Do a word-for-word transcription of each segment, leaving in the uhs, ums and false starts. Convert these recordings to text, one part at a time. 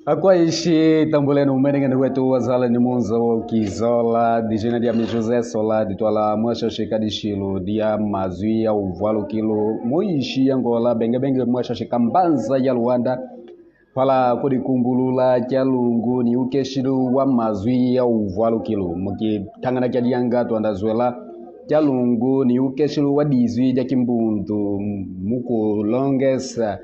Akwaishi, tambuleni umenengeni wetu wazalani munzo kizola, dijina dia mijuze sola, ditwala mwashashika dishilu dia mazwi ya uvwalukilu. Muishi ya Ngola, bengebenge mwashashika mbanza ya Luanda. Pala kudikumbulula kia lungu ni ukeshilu wa mazwi ya uvwalukilu. Mukitangana kia dianga twandazwela kia lungu ni ukeshilu wa dizwi dia kimbundu mukulongesa.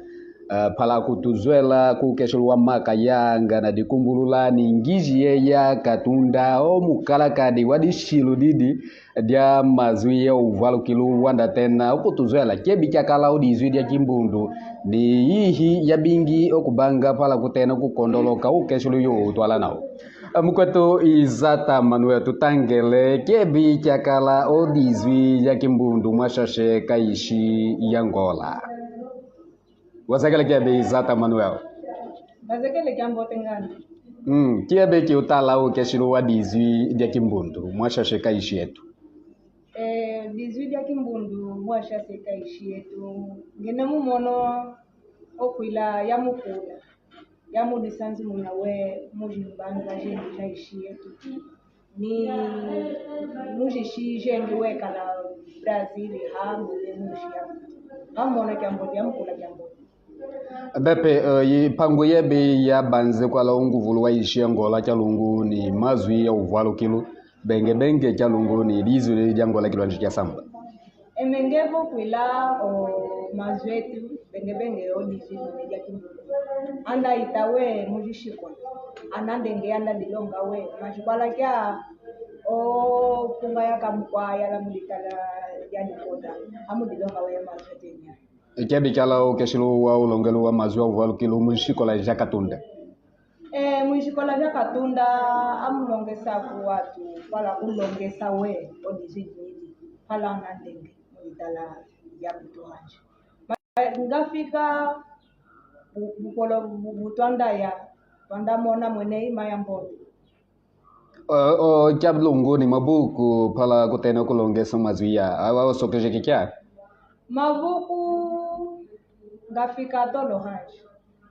Eh, pala kutuzwela kukeshilu wa makayanga na dikumbulula ni ngijiye ya katunda o mukalakadi wa dishilu didi dia mazwi ya uvwalukilu wanda tena okutuzwela kiebi kiakala o dizwi dia kimbundu ni yihi ya bingi okubanga pala kutena kukondoloka ukeshilu yo utwala nao. Eh, mukwetu Izata Manuel, tutangele kiebi kiakala o dizwi dia kimbundu mwashashe kaishi ya Ngola. Wasekele kiebi Izata Manuel. Wasekele kiambote ngani. Mm, kiebi kiutala ukeshilu wa dizwi dia kimbundu mwashashe kaishi yetu. Eh, dizwi dia kimbundu mwashashe kaishi yetu. Ngene mumono okwila ya mukula. Ya mudisanzu muna we mujimbanga jendi ja ishi yetu. Ni mujishije ngiwekala Brazil ha mune mushi ya. Amona kiambo, ya mukula kiambo. Bepe, eh, yi pangu yebe ya banze kwala unguvulu wa ishi ya Ngola kia lungu ni mazwi ya uvwalukilu. Bengebenge kia lungu ni dizwi dia Ngola kilwanji kia samba. Eme ngevo kwila o mazwi etu, bengebenge o dizwi dia kimbundu. Anda itawe mujishikwa. Ana ndenge anda dilonga we. Mashikwala kia o punga ya kamukwa yala mulitala ya dikota. Amudilonga we mazwi etu enya. Ikebi kiala ukeshilu wa ulongelu wa mazwi ya uvwalukilu mushikola ja katunda. Eh, mushikola ja katunda amulongesa ku watu, pala kulongesa we, o dizwi didi, pala anandenge, mulitala ya kutuhanje. Ma-, ngafika, bu-, bukolo, bu-, butwanda ya, twanda mona mwene ima ya mbondo. O, o, kia lungu ni mabuku pala kutena kulongesa mazwi ya, awa osokeshe kikia? Mabuku ngafika tolo hanje.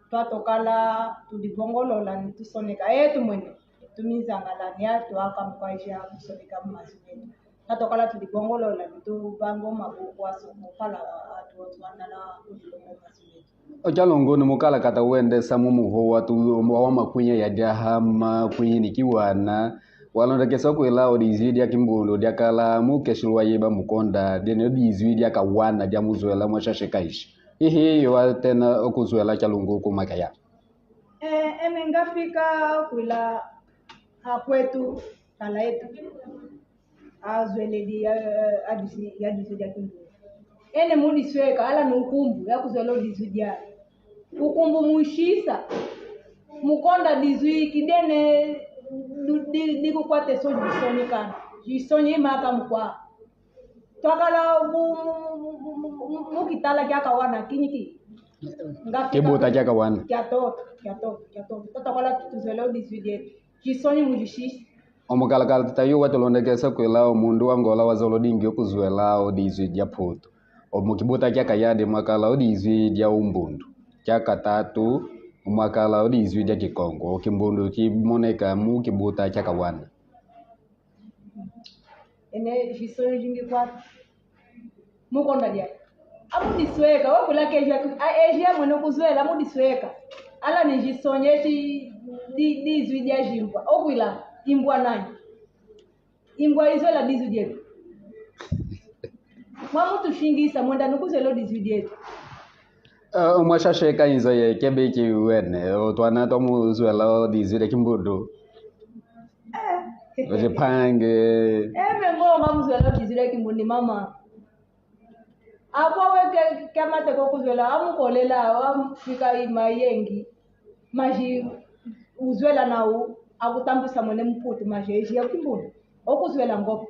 Twatokala tudibongolola ni tusoneka. Etu mwene, tumizangala ni atu aka mukwaisha kusoneka mu mazwi metu. Twatokala tudibongolola ni tubango mabuku asoko pala atu otwanana kudibongo mazwi metu. Ocalungu ni mukalakata wende sa mu muvo wa tu-, wa makwinya ya diaha makwinya ni kiwana, walondekesa kwila o dizwi dia kimbundu diakala mukeshilwa yiba mukonda, diene o dizwi dia kawana dia muzwela mwa shashe kaishi. Ihi yo watena okuzwela calungu ku makaya. Eh, eme ngafika kwila akwetu, kala etu. Azweledi ya, ya dizwi, ya dizwi dia kimbundu. Ene mudisweka, ala ni ukumbu, ya kuzwela o dizwi dia. Ukumbu mushisa, mukonda dizwi, kidene, du-, di, di kukwate so disonyi kana. Disonyi imaka mukwa. Twakala mu, mu, mu kitala kia kawana, kinyiki. Ngafika kibuta kia kawana. Kia toto, kia toto, kia toto. Twakala tuzwela o dizwi dia. Disonyi mudishisa. Omukalakata yu watulondekesa kwila omundu wa Ngola wazolodingi okuzwela o dizwi dia Putu. Omu kibuta kia Kayadi mwakala o dizwi dia umbundu. Kia katatu mwakala o dizwi dia Kikongo. O kimbundu kimoneka mu kibuta kia kawana. Ene disonyi dingi kwa. Mukonda dia. Amudisweka, wakwila keja, a, eja mwene kuzwela, amudisweka. Ala ni disonyi eti di, dizwi dia jimbwa. Okwila, imbwa nanyi? Imbwa izwela dizwi dietu. Mwamutushingisa, mwenda ni kuzwela o dizwi dietu. Eh, omwashashe ka inzo ye kebeki wene, otwana twamuzwela o dizwi dia kimbundu. Eh. Ojipange. Eme ngo mamuzwela o dizwi dia kimbundu ni mama. Apo weke kemateko kuzwela, amukolela, amufika ima yengi. Maji uzwela nau, akutambusa mwene muputu, maji eji ya kimbundu. Okuzwela ngopo.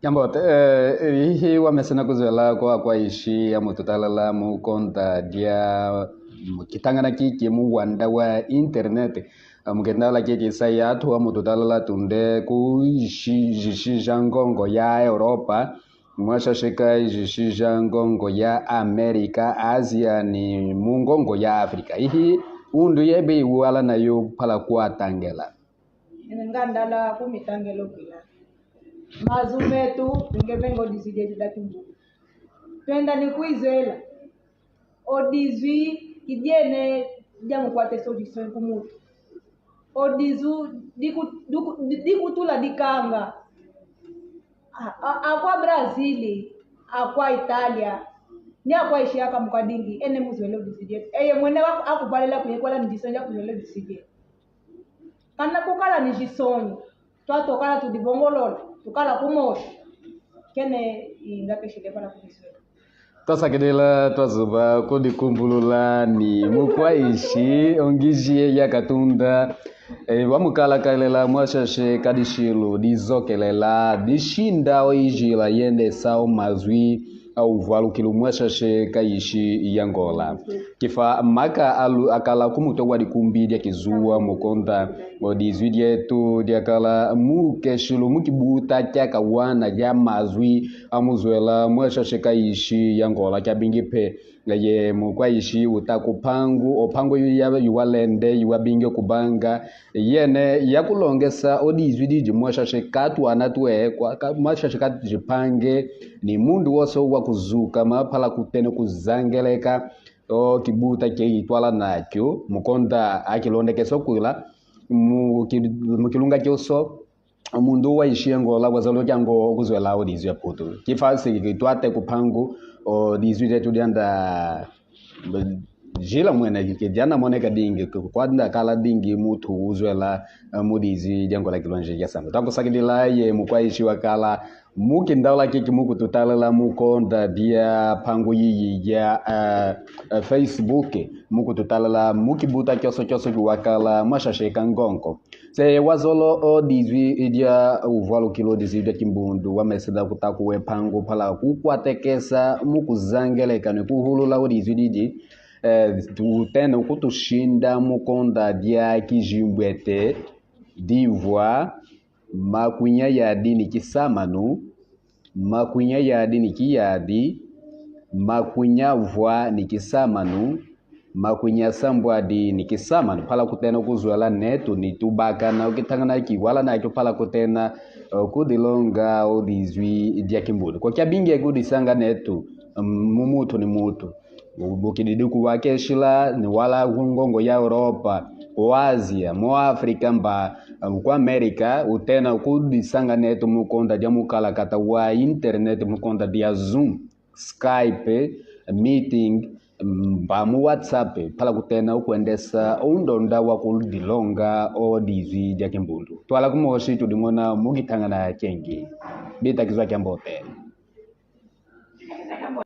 Yambote, eh, ihi wamesena kuzwela kwa, kwa ishi ya mututalala mu konta dia, mu kitangana kiki mu wanda wa internet. Mukendala kiki sa ya atu wa mututalala tunde ku ishi, ishi ja ngongo ya Europa. Mwashashe ka ijishija ngongo ya Amerika, Asia ni mungongo ya Afrika. Ihi undu yebe iwala nayo pala kwatangela. Ene ngandala kumitangelo pila. Mazu metu, ngebengo dizwi dietu da kimbulu. Twenda ni kwizwela. O dizwi, kidiene diamukwate solution kumutu. O dizwi, diku-, diku-, di-, dikutula dikanga. A, a, akwa Brazil, akwa Italia, ni akwa Asia kamuka dingi, ene muzwele o dizwi dietu. Eye mwene wa-, akubalela kunye kwala ni dizwi dia kuzwele o dizwi dietu. Kana kukala ni jisonyi, twatokala tudibongolola, tukala kumoshi. Kene inga keshile pala kudiswela. Twasakidila twazuba kudikumbulula ni mukwaishi ongijiye yakatunda. E, wamukalakalela mwashashe kadishilu dizokelela, dishinda oijila yende sao mazwi auvwalukilu mwashashe kayishi ya Ngola. Kifa maka alu-, akala kumutwe wa dikumbi dia kizuwa mukonda o dizwi dietu diakala mukeshilu mukibuta kiakawana ya mazwi amuzwela mwashashe kayishi ya Ngola kiabingi pe. Ye mukwaishi uta kupangu, opangu yu ya-, yuwalende, yuwabingi kubanga, yene yakulongesa o dizwi didi mwashashe katwana twe, kwa-, ka-, mwashashe katujipange, ni mundu wose wakuzuka mapala kutene kuzangeleka, o kibuta kiitwala nakyo, mukonda akilondekesa kwila, mu ki-, mukilunga kyoso, omundu waishiye Ngola wazalo kyango okuzwela o dizwi ya Putu. Kifa si kitwate kupangu, o dizwi dietu dianda, jila mwene, ki-, diana moneka dingi, kwanda kala dingi mutu uzwela, eh, mu dizwi dia Ngola kilonje kia samba. Twakusakidila ye mukwaishi wakala, mukindaula kiki mukututalela mukonda dia pangu yiyi ya, eh, eh, Facebook, mukututalela mukibuta kyoso kyoso kiwakala mwashashe ka ngongo. Se wazolo o dizwi dia uvwalukilo dizwi dia kimbundu, wameseda kutakuwe pangu pala kukwatekesa mukuzangeleka ni kuhulula o dizwi didi, eh, tutene kutushinda mukonda dia kijimbwete, divwa, makwinya yadi ni kisamanu, makwinya yadi ni kiyadi, makwinya vwa ni kisamanu, makwinya sambwadi ni kisamanu. Pala kutena kuzwela netu ni tubakana, ukitangana kiwala nakyo pala kutena, eh, kudilonga o dizwi dia kimbundu. Kwa kiabingi kudisanga netu, mm, mu mutu ni mutu. Bukididi kuwakeshila ni wala ku ngongo ya Europa, ku Asia, mu Afrika mba, eh, ku Amerika, utena kudisanga netu mukonda dia mukalakata wa internet, mukonda dia Zoom, Skype, meeting, mba mu WhatsApp, pala kutena ukwendesa undonda wa kudilonga o dizwi dia kimbundu. Twala kumoshi tudimona mukitangana kengi. Bitakizwa kiambote.